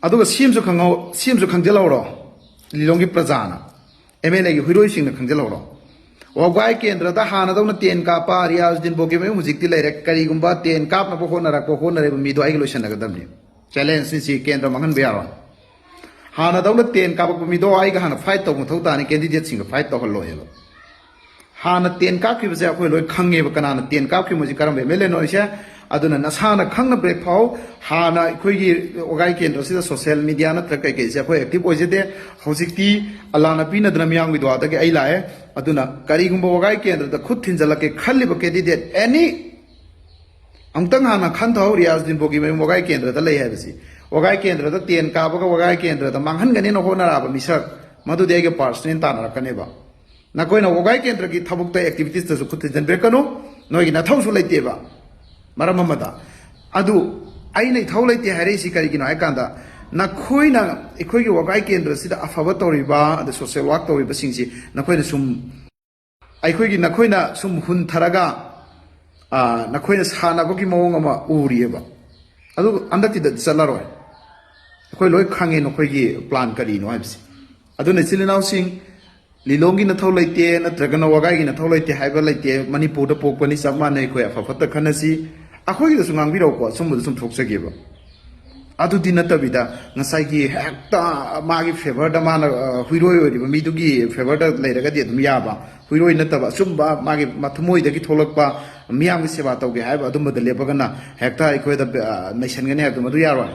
ꯑꯗꯨꯒ ꯁꯤ ꯑꯃꯁꯨ ꯈꯪꯍꯧ ꯁꯤ ꯑꯃꯁꯨ ꯈꯪꯖꯤꯜꯍꯧꯔꯣ, ꯂꯤꯂꯣꯡꯒꯤ ꯄ꯭ꯔꯖꯥꯅ, ꯑꯦꯝ ꯑꯦꯜ ꯑꯦꯒꯤ ꯍꯨꯏꯔꯣꯏꯁꯤꯡꯅ ꯈꯪꯖꯤꯜꯍꯧꯔꯣ꯫ ꯋꯥꯒꯥꯏ ꯀꯦꯟꯗ꯭ꯔꯗ ꯍꯥꯟꯅꯗꯧꯅ ꯇꯦꯟ ꯀꯥꯞꯄ ꯔꯤꯌꯥꯖꯨꯗꯤꯟ ꯕꯣꯒꯤ ꯃꯌꯨꯝ ꯍꯧꯖꯤꯛꯇꯤ ꯂꯩꯔꯦ꯫ ꯀꯔꯤꯒꯨꯝꯕ ꯇꯦꯟ ꯀꯥꯞꯅꯕ ꯍꯣꯠꯅꯔꯛꯄ ꯍꯣꯠꯅꯔꯤꯕ ꯃꯤꯗꯣ ꯑꯩꯒ ꯂꯣꯏꯁꯟꯅꯒꯗꯕꯅꯤ꯫ ꯆꯦꯂꯦꯟꯖꯅꯤ ꯁꯤ, ꯀꯦꯟꯗ꯭ꯔ ꯃꯥꯡꯍꯟꯕ ꯌꯥꯔꯣꯏ꯫ ꯍꯥꯟꯅꯗꯧꯅ ꯇꯦꯟ ꯀꯥꯞꯄꯛꯄ ꯃꯤꯗꯣ ꯑꯩꯒ ꯍꯥꯟꯅ ꯐꯥꯏꯠ ꯇꯧꯕ ꯃꯊꯧ ꯇꯥꯅꯤ, ꯀꯦꯟꯗꯤꯗꯦꯠꯁꯤꯡꯒ ꯐꯥꯏꯠ ꯇꯧꯍꯜꯂꯣꯏ ꯍꯥꯏꯕ꯫ ꯍꯥꯟꯅ ꯇꯦꯟ ꯀꯥꯞꯈꯤꯕꯁꯦ ꯑꯩꯈꯣꯏ ꯂꯣꯏ ꯈꯪꯉꯦꯕ, ꯀꯅꯥꯅ ꯇꯦꯟ ꯀꯥꯞꯈꯤꯕ ꯃꯣꯏꯁꯦ ꯀꯔꯝꯕ ꯑꯦꯝ ꯑꯦꯜ ꯑꯦꯅꯣ ꯍꯥꯏꯁꯦ꯫ ꯑꯗꯨꯅ ꯅꯁꯥꯅ ꯈꯪꯅ ꯕ꯭ꯔꯦꯛ ꯐꯥꯎ꯫ ꯍꯥꯟꯅ ꯑꯩꯈꯣꯏꯒꯤ ꯋꯥꯒꯥꯏ ꯀꯦꯟꯗ꯭ꯔꯁꯤꯗ ꯁꯣꯁꯦꯜ ꯃꯤꯗꯤꯌꯥ ꯅꯠꯇ꯭ꯔꯒ ꯀꯩꯀꯩꯁꯦ ꯑꯩꯈꯣꯏ ꯑꯦꯛꯇꯤꯚ ꯑꯣꯏꯖꯗꯦ꯫ ꯍꯧꯖꯤꯛꯇꯤ ꯑꯂꯥꯅ ꯄꯤꯅꯗꯅ ꯃꯤꯌꯥꯝꯒꯤ ꯗꯨꯋꯥꯗꯒꯤ ꯑꯩ ꯂꯥꯛꯑꯦ꯫ ꯑꯗꯨꯅ ꯀꯔꯤꯒꯨꯝꯕ ꯋꯥꯒꯥꯏ ꯀꯦꯟꯗ꯭ꯔꯗ ꯈꯨꯠ ꯊꯤꯟꯖꯜꯂꯛꯀꯦ ꯈꯜꯂꯤꯕ ꯀꯦꯟꯗꯤꯗꯦꯠ ꯑꯦꯅꯤ, ꯑꯃꯨꯛꯇꯪ ꯍꯥꯟꯅ ꯈꯟꯊꯍꯧ, ꯔꯤꯌꯥꯖ ꯗꯤꯟꯕꯣꯒꯤ ꯃꯌꯨꯝ ꯋꯥꯒꯥꯏ ꯀꯦꯟꯗ꯭ꯔꯗ ꯂꯩ ꯍꯥꯏꯕꯁꯤ꯫ ꯋꯥꯒꯥꯏ ꯀꯦꯟꯗ꯭ꯔꯗ ꯇꯦꯟ ꯀꯥꯕꯒ ꯋꯥꯒꯥꯏ ꯀꯦꯟꯗ꯭ꯔꯗ ꯃꯥꯡꯍꯟꯒꯅꯦꯅ ꯍꯣꯠꯅꯔꯛꯑꯕ ꯃꯤꯁꯛ ꯃꯗꯨꯗꯤ ꯑꯩꯒ ꯄꯥꯔꯁꯅꯦꯜ ꯇꯥꯟꯅꯔꯛꯀꯅꯦꯕ꯫ ꯅꯈꯣꯏꯅ ꯋꯥꯒꯥꯏ ꯀꯦꯟꯗ꯭ꯔꯒꯤ ꯊꯕꯛꯇ, ꯑꯦꯛꯇꯤꯚꯤꯇꯤꯁꯇꯁꯨ ꯈꯨꯠ ꯊꯤꯟꯖꯤꯟꯕꯤꯔꯛꯀꯅꯨ꯫ ꯅꯣꯏꯒꯤ ꯅꯊꯧꯁꯨ ꯂꯩꯇꯦꯕ꯫ ꯃꯔꯝ ꯑꯃꯗ꯫ ꯑꯗꯨ ꯑꯩꯅ ꯏꯊꯧ ꯂꯩꯇꯦ ꯍꯥꯏꯔꯛꯏꯁꯤ ꯀꯔꯤꯒꯤꯅꯣ ꯍꯥꯏ ꯀꯥꯟꯗ, ꯅꯈꯣꯏꯅ ꯑꯩꯈꯣꯏꯒꯤ ꯋꯥꯒꯥꯏ ꯀꯦꯟꯗ꯭ꯔꯁꯤꯗ ꯑꯐꯕ ꯇꯧꯔꯤꯕ, ꯑꯗ ꯁꯣꯁꯦꯜ ꯋꯥꯔꯛ ꯇꯧꯔꯤꯕꯁꯤꯡꯁꯤ ꯅꯈꯣꯏꯅ ꯁꯨꯝ, ꯑꯩꯈꯣꯏꯒꯤ, ꯅꯈꯣꯏꯅ ꯁꯨꯝ ꯍꯨꯟꯊꯔꯒ, ꯑ, ꯅꯈꯣꯏꯅ ꯁꯥꯟꯅꯕꯒꯤ ꯃꯑꯣꯡ ꯑꯃ ꯎꯔꯤꯑꯕ꯫ ꯑꯗꯨ ꯍꯟꯗꯛꯀꯤꯗꯗꯤ ꯆꯠꯂꯔꯣꯏ꯫ ꯑꯩꯈꯣꯏ ꯂꯣꯏ ꯈꯪꯉꯦ ꯅꯈꯣꯏꯒꯤ ꯄ꯭ꯂꯥꯟ ꯀꯔꯤꯅꯣ ꯍꯥꯏꯕꯁꯦ꯫ ꯑꯗꯨꯅ ꯏꯆꯤꯜ ꯏꯅꯥꯎꯁꯤꯡ, ꯂꯤꯂꯣꯡꯒꯤ ꯅꯊꯧ ꯂꯩꯇꯦ ꯅꯠꯇ꯭ꯔꯒꯅ ꯋꯥꯒꯥꯏꯒꯤ ꯅꯊꯧ ꯂꯩꯇꯦ ꯍꯥꯏꯕ ꯂꯩꯇꯦ꯫ ꯃꯅꯤꯄꯨꯔꯗ ꯄꯣꯛꯄꯅꯤ, ꯆꯞ ꯃꯥꯟꯅꯩ꯫ ꯑꯩꯈꯣꯏ ꯑꯐ ꯐꯠꯇ ꯈꯟꯅꯁꯤ꯫ ꯑꯩꯈꯣꯏꯒꯤꯗꯁꯨ ꯉꯥꯡꯕꯤꯔꯛꯎꯀꯣ, ꯑꯆꯨꯝꯕꯗ ꯁꯨꯝ ꯊꯣꯛꯆꯒꯦꯕ꯫ ꯑꯗꯨꯗꯤ ꯅꯠꯇꯕꯤꯗ ꯉꯁꯥꯏꯒꯤ ꯍꯦꯛꯇ ꯃꯥꯒꯤ ꯐꯦꯚꯔꯗ ꯃꯥꯅ, ꯑ, ꯍꯨꯏꯔꯣꯏ ꯑꯣꯏꯔꯤꯕ ꯃꯤꯗꯨꯒꯤ ꯐꯦꯚꯔꯗ ꯂꯩꯔꯒꯗꯤ ꯑꯗꯨꯝ ꯌꯥꯕ, ꯍꯨꯏꯔꯣꯏ ꯅꯠꯇꯕ ꯑꯆꯨꯝꯕ ꯃꯥꯒꯤ ꯃꯊꯃꯣꯏꯗꯒꯤ ꯊꯣꯛꯂꯛꯄ ꯃꯤꯌꯥꯝꯒꯤ ꯁꯦꯕꯥ ꯇꯧꯒꯦ ꯍꯥꯏꯕ ꯑꯗꯨꯝꯕꯗ ꯂꯦꯞꯄꯒꯅ ꯍꯦꯛꯇ ꯑꯩꯈꯣꯏꯗ, ꯑ, ꯅꯩꯁꯟꯒꯅꯤ ꯍꯥꯏꯕꯗꯨ ꯃꯗꯨ ꯌꯥꯔꯣꯏ꯫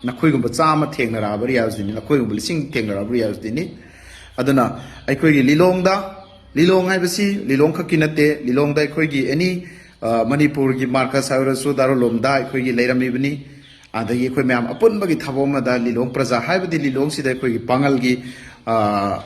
ꯅꯈꯣꯏꯒꯨꯝꯕ ꯆꯥꯝꯃ ꯊꯦꯡꯅꯔꯛꯑꯕ ꯔꯤꯌꯥꯖꯨꯗꯤꯟꯅꯤ, ꯅꯈꯣꯏꯒꯨꯝꯕ ꯂꯤꯁꯤꯡ ꯊꯦꯡꯅꯔꯛꯑꯕ ꯔꯤꯌꯥꯖꯨꯗꯤꯟꯅꯤ꯫ ꯑꯗꯨꯅ ꯑꯩꯈꯣꯏꯒꯤ ꯂꯤꯂꯣꯡꯗ, ꯂꯤꯂꯣꯡ ꯍꯥꯏꯕꯁꯤ ꯂꯤꯂꯣꯡ ꯈꯛꯀꯤ ꯅꯠꯇꯦ, ꯂꯤꯂꯣꯡꯗ ꯑꯩꯈꯣꯏꯒꯤ ꯑꯦꯅꯤ, ꯑ, ꯃꯅꯤꯄꯨꯔꯒꯤ ꯃꯥꯔꯀꯁ ꯍꯥꯏꯔꯁꯨ ꯗꯥꯔꯨꯂꯣꯝꯗ ꯑꯩꯈꯣꯏꯒꯤ ꯂꯩꯔꯝꯃꯤꯕꯅꯤ꯫ ꯑꯗꯒꯤ ꯑꯩꯈꯣꯏ ꯃꯌꯥꯝ ꯑꯄꯨꯟꯕꯒꯤ ꯊꯕꯛ ꯑꯃꯗ ꯂꯤꯂꯣꯡ ꯄ꯭ꯔꯖꯥ ꯍꯥꯏꯕꯗꯤ ꯂꯤꯂꯣꯡꯁꯤꯗ ꯑꯩꯈꯣꯏꯒꯤ ꯄꯥꯉꯜꯒꯤ, ꯑ,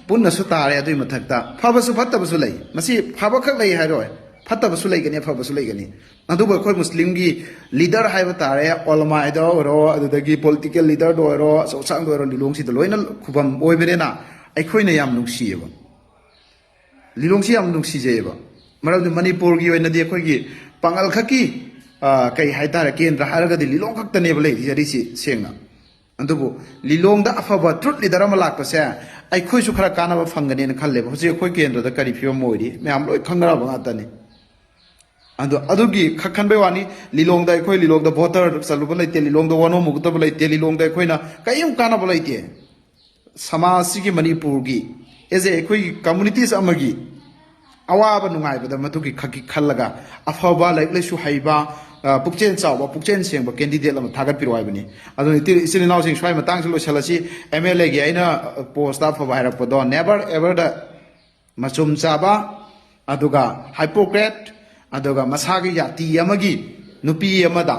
ꯄꯨꯟꯅꯁꯨ ꯇꯥꯔꯦ꯫ ꯑꯗꯨꯒꯤ ꯃꯊꯛꯇ ꯐꯕꯁꯨ ꯐꯠꯇꯕꯁꯨ ꯂꯩ꯫ ꯃꯁꯤ ꯐꯕꯈꯛ ꯂꯩ ꯍꯥꯏꯔꯣꯏ, ꯐꯠꯇꯕꯁꯨ ꯂꯩꯒꯅꯤ, ꯑꯐꯕꯁꯨ ꯂꯩꯒꯅꯤ꯫ ꯑꯗꯨꯕꯨ ꯑꯩꯈꯣꯏ ꯃꯨꯁꯂꯤꯝꯒꯤ ꯂꯤꯗꯔ ꯍꯥꯏꯕ ꯇꯥꯔꯦ, ꯑꯣꯂꯃꯥꯗ ꯑꯣꯏꯔꯣ, ꯑꯗꯨꯗꯒꯤ ꯄꯣꯂꯤꯇꯤꯀꯦꯜ ꯂꯤꯗꯔꯗ ꯑꯣꯏꯔꯣ, ꯑꯆꯧ ꯑꯁꯥꯡꯗ ꯑꯣꯏꯔꯣ, ꯂꯤꯂꯣꯡꯁꯤꯗ ꯂꯣꯏꯅ ꯈꯨꯕꯝ ꯑꯣꯏꯕꯅꯤꯅ ꯑꯩꯈꯣꯏꯅ ꯌꯥꯝ ꯅꯨꯡꯁꯤꯌꯦꯕ꯫ ꯂꯤꯂꯣꯡꯁꯤ ꯌꯥꯝ ꯅꯨꯡꯁꯤꯖꯩꯌꯦꯕ꯫ ꯃꯔꯝꯗꯤ ꯃꯅꯤꯄꯨꯔꯒꯤ ꯑꯣꯏꯅꯗꯤ ꯑꯩꯈꯣꯏꯒꯤ ꯄꯥꯡꯒꯜ ꯈꯛꯀꯤ, ꯑ, ꯀꯩ ꯍꯥꯏꯇꯥꯔꯦ, ꯀꯦꯟꯗ꯭ꯔ ꯍꯥꯏꯔꯒꯗꯤ ꯂꯤꯂꯣꯡ ꯈꯛꯇꯅꯦꯕ ꯂꯩꯖꯔꯤꯁꯤ ꯁꯦꯡꯅ꯫ ꯑꯗꯨꯕꯨ ꯂꯤꯂꯣꯡꯗ ꯑꯐꯕ ꯇ꯭ꯔꯨꯠ ꯂꯤꯗꯔ ꯑꯃ ꯂꯥꯛꯄꯁꯦ ꯑꯩꯈꯣꯏꯁꯨ ꯈꯔ ꯀꯥꯟꯅꯕ ꯐꯪꯒꯅꯦꯅ ꯈꯜꯂꯦꯕ꯫ ꯍꯧꯖꯤꯛ ꯑꯩꯈꯣꯏ ꯀꯦꯟꯗ꯭ꯔꯗ ꯀꯔꯤ ꯐꯤꯕꯝ ꯑꯣꯏꯔꯤ, ꯃꯌꯥꯝ ꯂꯣꯏ ꯈꯪꯅꯔꯕ ꯉꯥꯛꯇꯅꯤ꯫ ꯑꯗꯣ ꯑꯗꯨꯒꯤ ꯈꯛ ꯈꯟꯕꯩ ꯋꯥꯅꯤ꯫ ꯂꯤꯂꯣꯡꯗ, ꯑꯩꯈꯣꯏ ꯂꯤꯂꯣꯡꯗ ꯚꯣꯇꯔ ꯆꯠꯂꯨꯕ ꯂꯩꯇꯦ, ꯂꯤꯂꯣꯡꯗ ꯋꯥꯅꯣꯝ ꯎꯒꯗꯕ ꯂꯩꯇꯦ, ꯂꯤꯂꯣꯡꯗ ꯑꯩꯈꯣꯏꯅ ꯀꯔꯤꯝ ꯀꯥꯟꯅꯕ ꯂꯩꯇꯦ꯫ ꯁꯃꯥꯖꯁꯤꯒꯤ, ꯃꯅꯤꯄꯨꯔꯒꯤ, ꯑꯦꯖ ꯑꯦ ꯑꯩꯈꯣꯏꯒꯤ ꯀꯝꯃꯨꯅꯤꯇꯤꯁ ꯑꯃꯒꯤ ꯑꯋꯥꯕ ꯅꯨꯡꯉꯥꯏꯕꯗ ꯃꯗꯨꯒꯤ ꯈꯛꯀꯤ ꯈꯜꯂꯒ ꯑꯐꯕ, ꯂꯥꯏꯔꯤꯛ ꯂꯥꯏꯁꯨ ꯍꯩꯕ, ꯑ, ꯄꯨꯛꯆꯦꯜ ꯆꯥꯎꯕ, ꯄꯨꯛꯆꯦꯜ ꯁꯦꯡꯕ ꯀꯦꯟꯗꯤꯗꯦꯠ ꯑꯃ ꯊꯥꯒꯠꯄꯤꯔꯛꯑꯣ ꯍꯥꯏꯕꯅꯤ꯫ ꯑꯗꯨꯅ ꯏꯆꯤꯜ ꯏꯅꯥꯎꯁꯤꯡ, ꯁ꯭ꯋꯥꯏ ꯃꯇꯥꯡꯁꯤ ꯂꯣꯏꯁꯤꯜꯂꯁꯤ꯫ ꯑꯦꯝ ꯑꯦꯜ ꯑꯦꯒꯤ ꯑꯩꯅ, ꯑ, ꯄꯣꯁꯇ ꯑꯐꯕ ꯍꯥꯏꯔꯛꯄꯗꯣ, ꯅꯦꯕꯔ ꯑꯦꯕꯔꯗ ꯃꯆꯨꯝ ꯆꯥꯕ, ꯑꯗꯨꯒ ꯍꯥꯏꯄꯣꯀ꯭ꯔꯦꯠ, ꯑꯗꯨꯒ ꯃꯁꯥꯒꯤ ꯖꯥꯇꯤ ꯑꯃꯒꯤ ꯅꯨꯄꯤ ꯑꯃꯗ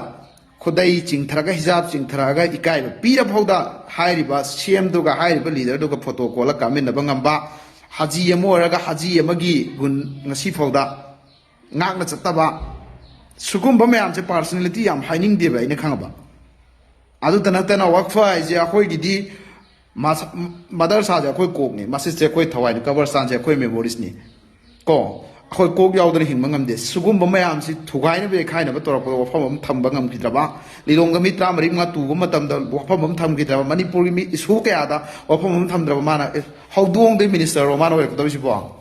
ꯈꯨꯗꯩ ꯆꯤꯡꯊꯔꯒ, ꯍꯤꯖꯥꯕ ꯆꯤꯡꯊꯔꯛꯑꯒ ꯏꯀꯥꯏꯕ ꯄꯤꯔ ꯐꯥꯎꯗ ꯍꯥꯏꯔꯤꯕ ꯁꯤ ꯑꯦꯝꯗꯨꯒ ꯍꯥꯏꯔꯤꯕ ꯂꯤꯗꯔꯗꯨꯒ ꯐꯣꯇꯣ ꯀꯣꯜꯂ ꯀꯥꯞꯃꯤꯟꯅꯕ ꯉꯝꯕ, ꯍꯥꯖꯤ ꯑꯃ ꯑꯣꯏꯔꯒ ꯍꯥꯖꯤ ꯑꯃꯒꯤ ꯒꯨꯟ ꯉꯁꯤ ꯐꯥꯎꯗ ꯉꯥꯛꯅ ꯆꯠꯇꯕ, ꯁꯤꯒꯨꯝꯕ ꯃꯌꯥꯝꯁꯦ ꯄꯥꯔꯁꯅꯦꯂꯤꯇꯤ ꯌꯥꯝ ꯍꯥꯏꯅꯤꯡꯗꯦꯕ ꯑꯩꯅ ꯈꯪꯉꯕ꯫ ꯑꯗꯨꯇ ꯅꯠꯇꯅ ꯋꯛꯐ ꯍꯥꯏꯁꯦ ꯑꯩꯈꯣꯏꯒꯤꯗꯤ ꯃꯁ-, ꯃꯗꯔꯁꯥꯁꯦ ꯑꯩꯈꯣꯏ ꯀꯣꯛꯅꯤ, ꯃꯁꯖꯤꯠꯁꯦ ꯑꯩꯈꯣꯏ ꯊꯋꯥꯏꯅꯤ, ꯀꯕꯔꯁꯇꯥꯟꯁꯦ ꯑꯩꯈꯣꯏ ꯃꯦꯃꯣꯔꯤꯁꯅꯤ꯫ ꯀꯣ, ꯑꯩꯈꯣꯏ ꯀꯣꯛ ꯌꯥꯎꯗꯅ ꯍꯤꯡꯕ ꯉꯝꯗꯦ꯫ ꯁꯤꯒꯨꯝꯕ ꯃꯌꯥꯝꯁꯤ ꯊꯨꯒꯥꯏꯅꯕ ꯌꯩꯈꯥꯏꯅꯕ ꯇꯧꯔꯛꯄꯗ ꯋꯥꯐꯝ ꯑꯃ ꯊꯝꯕ ꯉꯝꯈꯤꯗ꯭ꯔꯕ? ꯂꯤꯂꯣꯡꯗ ꯃꯤ ꯇꯔꯥꯃꯔꯤ ꯃꯉꯥ ꯇꯨꯕ ꯃꯇꯝꯗ ꯋꯥꯐꯝ ꯑꯃ ꯊꯝꯈꯤꯗ꯭ꯔꯕ? ꯃꯅꯤꯄꯨꯔꯒꯤ ꯃꯤ ꯏꯁꯨ ꯀꯌꯥꯗ ꯋꯥꯐꯝ ꯑꯃ ꯊꯝꯗ꯭ꯔꯕ ꯃꯥꯅ? ꯑꯦ, ꯍꯧꯗꯣꯡꯗꯩ ꯃꯤꯅꯤꯁꯇꯔꯔꯣ ꯃꯥꯅ ꯑꯣꯏꯔꯛꯀꯗꯧꯔꯤꯁꯤꯕꯣ?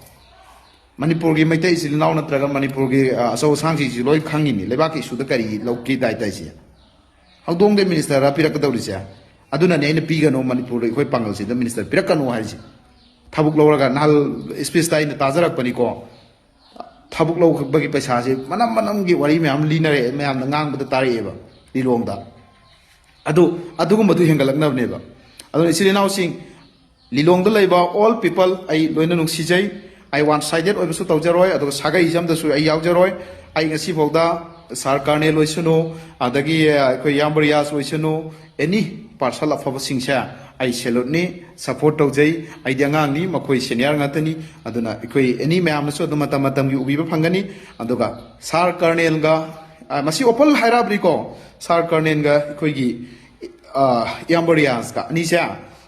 ꯃꯅꯤꯄꯨꯔꯒꯤ ꯃꯩꯇꯩ ꯏꯆꯤꯜ ꯏꯅꯥꯎ ꯅꯠꯇ꯭ꯔꯒ ꯃꯅꯤꯄꯨꯔꯒꯤ, ꯑ, ꯑꯆꯧ ꯑꯁꯥꯡꯁꯤꯡꯁꯤ ꯂꯣꯏ ꯈꯪꯉꯤꯅꯤ, ꯂꯩꯕꯥꯛꯀꯤ ꯏꯁꯨꯗ ꯀꯔꯤ ꯂꯧꯒꯦ ꯇꯥꯏ ꯇꯥꯏꯁꯦ꯫ ꯍꯧꯗꯣꯡꯗꯩ ꯃꯤꯅꯤꯁꯇꯔ ꯄꯤꯔꯛꯀꯗꯧꯔꯤꯁꯦ? ꯑꯗꯨꯅꯅꯦ ꯑꯩꯅ ꯄꯤꯒꯅꯨ, ꯃꯅꯤꯄꯨꯔꯗ ꯑꯩꯈꯣꯏ ꯄꯥꯡꯒꯜꯁꯤꯗ ꯃꯤꯅꯤꯁꯇꯔ ꯄꯤꯔꯛꯀꯅꯨ ꯍꯥꯏꯔꯤꯁꯦ꯫ ꯊꯕꯛ ꯂꯧꯔꯒ, ꯅꯍꯥꯟ ꯏꯁꯄꯤꯁꯇ ꯑꯩꯅ ꯇꯥꯖꯔꯛꯄꯅꯤꯀꯣ, ꯊꯕꯛ ꯂꯧꯕꯒꯤ ꯄꯩꯁꯥꯁꯦ ꯃꯅꯝ ꯃꯅꯝꯒꯤ ꯋꯥꯔꯤ ꯃꯌꯥꯝ ꯂꯤꯅꯔꯛꯑꯦ, ꯃꯌꯥꯝꯅ ꯉꯥꯡꯕꯗ ꯇꯥꯔꯛꯑꯦꯕ ꯂꯤꯂꯣꯡꯗ꯫ ꯑꯗꯨ, ꯑꯗꯨꯒꯨꯝꯕꯗꯨ ꯍꯦꯟꯒꯠꯂꯛꯅꯕꯅꯦꯕ꯫ ꯑꯗꯨꯅ ꯏꯆꯤꯜ ꯏꯅꯥꯎꯁꯤꯡ, ꯂꯤꯂꯣꯡꯗ ꯂꯩꯕ all people ꯑꯩ ꯂꯣꯏꯅ ꯅꯨꯡꯁꯤꯖꯩ꯫ ꯑꯩ ꯋꯥꯟ ꯁꯥꯏꯗꯦꯠ ꯑꯣꯏꯕꯁꯨ ꯇꯧꯖꯔꯣꯏ, ꯑꯗꯨꯒ ꯁꯥꯒꯩ ꯏꯖꯝꯗꯁꯨ ꯑꯩ ꯌꯥꯎꯖꯔꯣꯏ꯫ ꯑꯩ ꯉꯁꯤ ꯐꯥꯎꯗ ꯁꯥꯔ ꯀꯔꯅꯦꯜ ꯑꯣꯏꯁꯅꯨ, ꯑꯗꯒꯤ ꯑꯩꯈꯣꯏ ꯏꯌꯥꯝꯕ ꯔꯤꯌꯥꯖ ꯑꯣꯏꯁꯅꯨ, ꯑꯦꯅꯤ ꯄꯥꯔꯁꯟ ꯑꯐꯕꯁꯤꯡꯁꯦ ꯑꯩ salute ꯅꯤ, support ꯇꯧꯖꯩ꯫ ꯑꯩꯗꯤ ꯑꯉꯥꯡꯅꯤ, ꯃꯈꯣꯏ senior ꯉꯥꯛꯇꯅꯤ꯫ ꯑꯗꯨꯅ ꯑꯩꯈꯣꯏ ꯑꯦꯅꯤ ꯃꯌꯥꯝꯅꯁꯨ ꯑꯗꯨꯝ ꯃꯇꯝ ꯃꯇꯝꯒꯤ ꯎꯕꯤꯕ ꯐꯪꯒꯅꯤ꯫ ꯑꯗꯨꯒ ꯁꯥꯔ ꯀꯔꯅꯦꯜꯒ, ꯑ, ꯃꯁꯤ open ꯍꯥꯏꯔꯛꯑꯕꯅꯤꯀꯣ, ꯁꯥꯔ ꯀꯔꯅꯦꯜꯒ ꯑꯩꯈꯣꯏꯒꯤ, ꯑ, ꯏꯌꯥꯝꯕ ꯔꯤꯌꯥꯖꯀ ꯑꯅꯤꯁꯦ,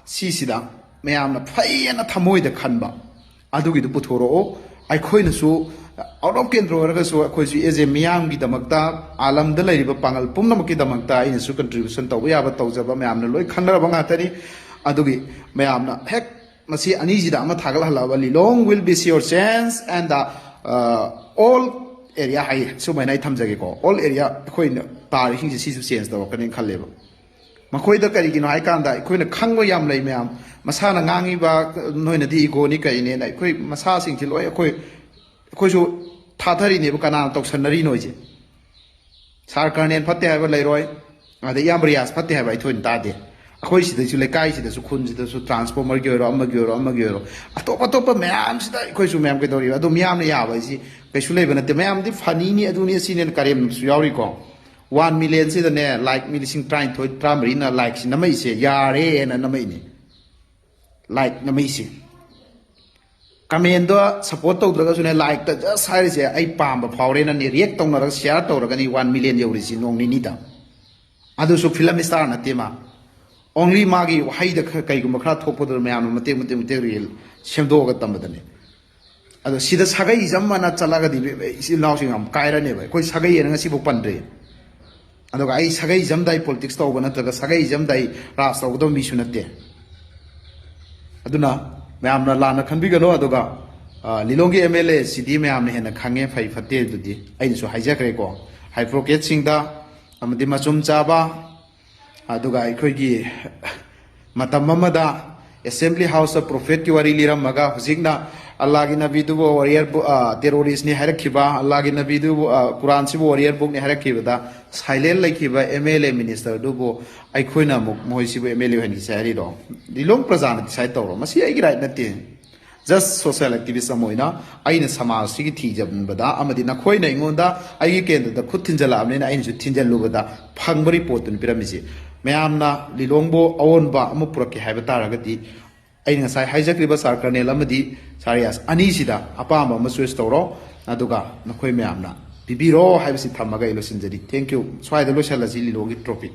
ꯁꯤꯁꯤꯗ ꯃꯌꯥꯝꯅ ꯐꯩꯌꯦꯅ ꯊꯃꯣꯏꯗ ꯈꯟꯕ ꯑꯗꯨꯒꯤꯗꯨ ꯄꯨꯊꯣꯔꯛꯑꯣ꯫ ꯑꯩꯈꯣꯏꯅꯁꯨ out of ꯀꯦꯟꯗ꯭ꯔ ꯑꯣꯏꯔꯒꯁꯨ ꯑꯩꯈꯣꯏꯁꯨ as a ꯃꯤꯌꯥꯝꯒꯤꯗꯃꯛꯇ, ꯑꯥꯂꯝꯗ ꯂꯩꯔꯤꯕ ꯄꯥꯡꯒꯜ ꯄꯨꯝꯅꯃꯛꯀꯤꯗꯃꯛꯇ ꯑꯩꯅꯁꯨ contribution ꯇꯧꯕ ꯌꯥꯕ ꯇꯧꯖꯕ ꯃꯌꯥꯝꯅ ꯂꯣꯏ ꯈꯪꯅꯔꯕ ꯉꯥꯛꯇꯅꯤ꯫ ꯑꯗꯨꯒꯤ ꯃꯌꯥꯝꯅ ꯍꯦꯛ ꯃꯁꯤ ꯑꯅꯤꯁꯤꯗ ꯑꯃ ꯊꯥꯒꯠꯍꯜꯂꯛꯑꯕ, Lilong will be sure change and the, uh, all area ꯍꯥꯏ, ꯁꯨꯃꯥꯏꯅ ꯑꯩ ꯊꯝꯖꯒꯦꯀꯣ, all area ꯑꯩꯈꯣꯏꯅ ꯇꯥꯔꯤꯁꯤꯡꯁꯦ ꯁꯤꯁꯨ change ꯇꯧꯔꯛꯀꯅꯤꯅ ꯈꯜꯂꯦꯕ꯫ ꯃꯈꯣꯏꯗ ꯀꯔꯤꯒꯤꯅꯣ ꯍꯥꯏꯀꯥꯟꯗ, ꯑꯩꯈꯣꯏꯅ ꯈꯪꯕ ꯌꯥꯝ ꯂꯩ ꯃꯌꯥꯝ, ꯃꯁꯥꯅ ꯉꯥꯡꯉꯤꯕ ꯅꯣꯏꯅꯗꯤ ego ꯅꯤ ꯀꯔꯤꯅꯦꯅ, ꯑꯩꯈꯣꯏ ꯃꯁꯥꯁꯤꯡꯁꯤ ꯂꯣꯏ ꯑꯩꯈꯣꯏ, ꯑꯩꯈꯣꯏꯁꯨ ꯊꯥꯊꯔꯤꯅꯦꯕ, ꯀꯅꯥꯅ ꯇꯧꯁꯟꯅꯔꯤꯅꯣ ꯍꯥꯏꯁꯦ꯫ ꯁꯥꯔ ꯀꯔꯅꯦꯜ ꯐꯠꯇꯦ ꯍꯥꯏꯕ ꯂꯩꯔꯣꯏ, ꯑꯗꯩ ꯏꯌꯥꯝꯕ ꯔꯤꯌꯥꯖ ꯐꯠꯇꯦ ꯍꯥꯏꯕ ꯑꯩ ꯊꯣꯏꯅ ꯇꯥꯗꯦ꯫ ꯑꯩꯈꯣꯏ ꯁꯤꯗꯁꯨ, ꯂꯩꯀꯥꯏꯁꯤꯗꯁꯨ, ꯈꯨꯟꯁꯤꯗꯁꯨ transformer ꯒꯤ ꯑꯣꯏꯔꯣ, ꯑꯃꯒꯤ ꯑꯣꯏꯔꯣ, ꯑꯃꯒꯤ ꯑꯣꯏꯔꯣ, ꯑꯇꯣꯞ ꯑꯇꯣꯞꯄ ꯃꯌꯥꯝꯁꯤꯗ ꯑꯩꯈꯣꯏꯁꯨ ꯃꯌꯥꯝ ꯀꯩꯗꯧꯔꯤꯕ? ꯑꯗꯣ ꯃꯤꯌꯥꯝꯅ ꯌꯥꯕ ꯍꯥꯏꯁꯤ ꯀꯩꯁꯨ ꯂꯩꯕ ꯅꯠꯇꯦ꯫ ꯃꯌꯥꯝꯗꯤ funny ꯅꯤ, ꯑꯗꯨꯅꯤ, ꯑꯁꯤꯅꯦꯅ ꯀꯔꯦꯝꯅꯕꯁꯨ ꯌꯥꯎꯔꯤꯀꯣ꯫ One million ꯁꯤꯗꯅꯦ, like ꯃꯤ ꯂꯤꯁꯤꯡ ꯇꯔꯥꯅꯤꯊꯣꯏ, ꯇꯔꯥꯃꯔꯤꯅ like ꯁꯤ ꯅꯝꯃꯛꯏꯁꯦ, ꯌꯥꯔꯦꯅ ꯅꯝꯃꯛꯏꯅꯦ꯫ Like ꯅꯝꯃꯛꯏꯁꯦ, comment ꯗꯣ support ꯇꯧꯗ꯭ꯔꯒꯁꯨꯅꯦ, like ꯇ just ꯍꯥꯏꯔꯤꯁꯦ, ꯑꯩ ꯄꯥꯝꯕ ꯐꯥꯎꯔꯦꯅꯅꯦ, react ꯇꯧꯅꯔꯒ, share ꯇꯧꯔꯒꯅꯤ one million ꯌꯧꯔꯤꯁꯤ ꯅꯣꯡ ꯅꯤꯅꯤꯗ꯫ ꯑꯗꯨꯁꯨ film star ꯅꯠꯇꯦ ꯃꯥ, only ꯃꯥꯒꯤ ꯋꯥꯍꯩꯗ ꯈꯔ, ꯀꯩꯒꯨꯝꯕ ꯈꯔ ꯊꯣꯛꯄꯗꯨ ꯃꯌꯥꯝꯅ ꯃꯇꯦꯛ ꯃꯇꯦꯛ ꯃꯇꯦꯛ reel ꯁꯦꯝꯗꯣꯛꯑꯒ ꯇꯝꯕꯗꯅꯦ꯫ ꯑꯗꯣ ꯁꯤꯗ ꯁꯥꯒꯩ ꯏꯆꯝ ꯃꯥꯟꯅ ꯆꯠꯂꯒꯗꯤ ꯏꯆꯤꯜ ꯏꯅꯥꯎꯁꯤꯡ ꯌꯥꯝ ꯀꯥꯏꯔꯅꯦꯕ꯫ ꯑꯩꯈꯣꯏ ꯁꯥꯒꯩ ꯍꯥꯏꯅ ꯉꯁꯤꯐꯥꯎ ꯄꯟꯗ꯭ꯔꯤ꯫ ꯑꯗꯨꯒ ꯑꯩ ꯁꯥꯒꯩ ꯏꯆꯝꯗ ꯑꯩ politics ꯇꯧꯕ ꯅꯠꯇ꯭ꯔꯒ ꯁꯥꯒꯩ ꯏꯆꯝꯗ ꯑꯩ ꯔꯥꯖ ꯇꯧꯒꯗꯕ ꯃꯤꯁꯨ ꯅꯠꯇꯦ꯫ ꯑꯗꯨꯅ ꯃꯌꯥꯝꯅ ꯂꯥꯟꯅ ꯈꯟꯕꯤꯒꯅꯨ꯫ ꯑꯗꯨꯒ, ꯑ, ꯂꯤꯂꯣꯡꯒꯤ MLA ꯁꯤꯗꯤ ꯃꯌꯥꯝꯅ ꯍꯦꯟꯅ ꯈꯪꯉꯦ, ꯐꯩ ꯐꯠꯇꯦ ꯑꯗꯨꯗꯤ ꯑꯩꯅꯁꯨ ꯍꯥꯏꯖꯈ꯭ꯔꯦꯀꯣ꯫ Hypocrite ꯁꯤꯡꯗ ꯑꯃꯗꯤ ꯃꯆꯨꯝ ꯆꯥꯕ, ꯑꯗꯨꯒ ꯑꯩꯈꯣꯏꯒꯤ ꯃꯇꯝ ꯑꯃꯗ Assembly House ꯇ prophet ꯀꯤ ꯋꯥꯔꯤ ꯂꯤꯔꯝꯃꯒ, ꯍꯧꯖꯤꯛꯅ ꯑꯜꯂꯥꯒꯤ ꯅꯕꯤꯗꯨꯕꯨ warrior book, ꯑ, terrorist ꯅꯤ ꯍꯥꯏꯔꯛꯈꯤꯕ, ꯑꯜꯂꯥꯒꯤ ꯅꯕꯤꯗꯨꯕꯨ, ꯑ, ꯀꯨꯔꯥꯟꯁꯤꯕꯨ warrior book ꯅꯤ ꯍꯥꯏꯔꯛꯈꯤꯕꯗ silent ꯂꯩꯈꯤꯕ MLA minister ꯗꯨꯕꯨ ꯑꯩꯈꯣꯏꯅ ꯑꯃꯨꯛ ꯃꯣꯏꯁꯤꯕꯨ MLA ꯑꯣꯏꯍꯟꯈꯤꯁꯦ ꯍꯥꯏꯔꯤꯔꯣ? ꯂꯤꯂꯣꯡ ꯄ꯭ꯔꯖꯥꯅ decide ꯇꯧꯔꯣ꯫ ꯃꯁꯤ ꯑꯩꯒꯤ right ꯅꯠꯇꯦ꯫ Just social activist ꯑꯃ ꯑꯣꯏꯅ ꯑꯩꯅ ꯁꯃꯥꯖꯁꯤꯒꯤ ꯊꯤꯖꯤꯟꯕꯗ, ꯑꯃꯗꯤ ꯅꯈꯣꯏꯅ ꯑꯩꯉꯣꯟꯗ ꯑꯩꯒꯤ ꯀꯦꯟꯗ꯭ꯔꯗ ꯈꯨꯠ ꯊꯤꯟꯖꯜꯂꯛꯑꯕꯅꯤꯅ ꯑꯩꯅꯁꯨ ꯊꯤꯟꯖꯜꯂꯨꯕꯗ ꯐꯪꯕ report ꯇꯨꯅꯤ ꯄꯤꯔꯝꯃꯤꯁꯤ꯫ ꯃꯌꯥꯝꯅ ꯂꯤꯂꯣꯡꯕꯨ ꯑꯑꯣꯟꯕ ꯑꯃ ꯄꯨꯔꯛꯀꯦ ꯍꯥꯏꯕ ꯇꯥꯔꯒꯗꯤ, ꯑꯩꯅ ꯉꯁꯥꯏ ꯍꯥꯏꯖꯈ꯭ꯔꯤꯕ ꯁꯥꯔ ꯀꯔꯅꯦꯜ ꯑꯃꯗꯤ ꯁꯥꯔ ꯌꯥꯁ ꯑꯅꯤꯁꯤꯗ ꯑꯄꯥꯝꯕ ꯑꯃ ꯆꯣꯏꯁ ꯇꯧꯔꯣ, ꯑꯗꯨꯒ ꯅꯈꯣꯏ ꯃꯌꯥꯝꯅ ꯄꯤꯕꯤꯔꯣ ꯍꯥꯏꯕꯁꯤ ꯊꯝꯃꯒ ꯑꯩ ꯂꯣꯏꯁꯤꯟꯖꯔꯤ꯫ ꯊꯦꯡꯀ꯭ꯌꯨ꯫ ꯁ꯭ꯋꯥꯏꯗ ꯂꯣꯏꯁꯤꯜꯂꯁꯤ ꯂꯤꯂꯣꯡꯒꯤ ꯇ꯭ꯔꯣꯐꯤ꯫